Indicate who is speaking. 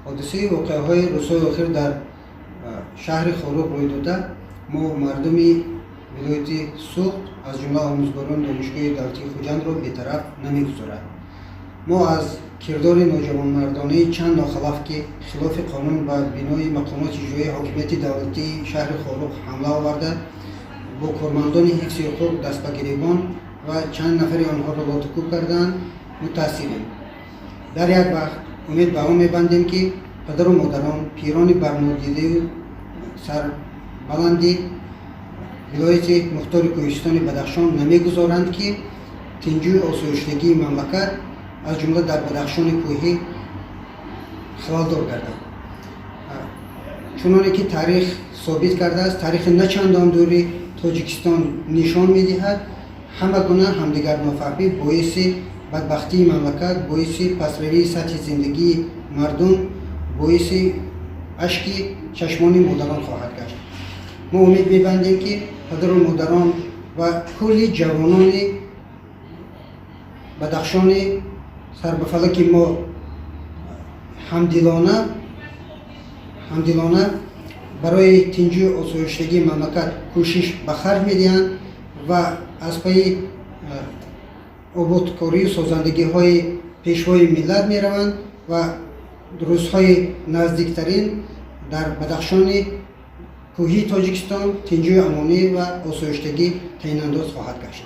Speaker 1: Ҳодисаи воқеаҳои рӯзҳои охир дар шаҳри Хоруғ рӯй дода, мо мардуми вилояти Суғд, аз ҷумла омӯзгорони Донишгоҳи давлатии Хуҷандро бетараф намегузорад. Мо аз кирдори ноҷавонмардонаи чанд нохалаф, ки хилофи қонун ба бинои мақомоти иҷроияи ҳокимияти давлатии шаҳри Хоруғ ҳамла оварда, бо кормандони ҳифзи ҳуқуқ даст ба гиребон ва чанд нафари онҳоро лотукӯб кардаанд, мутаассирем. Дар як вақт умед ба он мебандем, ки падару модарон, пирони барнодидаю сарбаланди вилояти мухтори Кӯҳистони Бадахшон намегузоранд, ки тинҷу осоиштагии мамлакат, аз ҷумла дар Бадахшони кӯҳӣ, халалдор гардад. Чуноне ки таърих собит кардааст, таърихи на чандон дури Тоҷикистон нишон медиҳад, ҳама гуна ҳамдигарнофаҳмӣ боиси бадбахтии мамлакат, боиси пастравии сатҳи зиндагии мардум, боиси ашки чашмони модарон хоҳад гашт. Мо умед мебандем, ки падару модарон ва кулли ҷавонони Бадахшони сарбафалаки мо ҳамдилона барои тинҷу осоиштагии мамлакат кӯшиш ба харҷ медиҳанд ва аз пайи ободкорию созандагиҳои Пешвои миллат мераванд ва рӯзҳои наздиктарин дар Бадахшони кӯҳии Тоҷикистон тинҷу амонӣ ва осоиштагӣ таинандоз хоҳад гашт.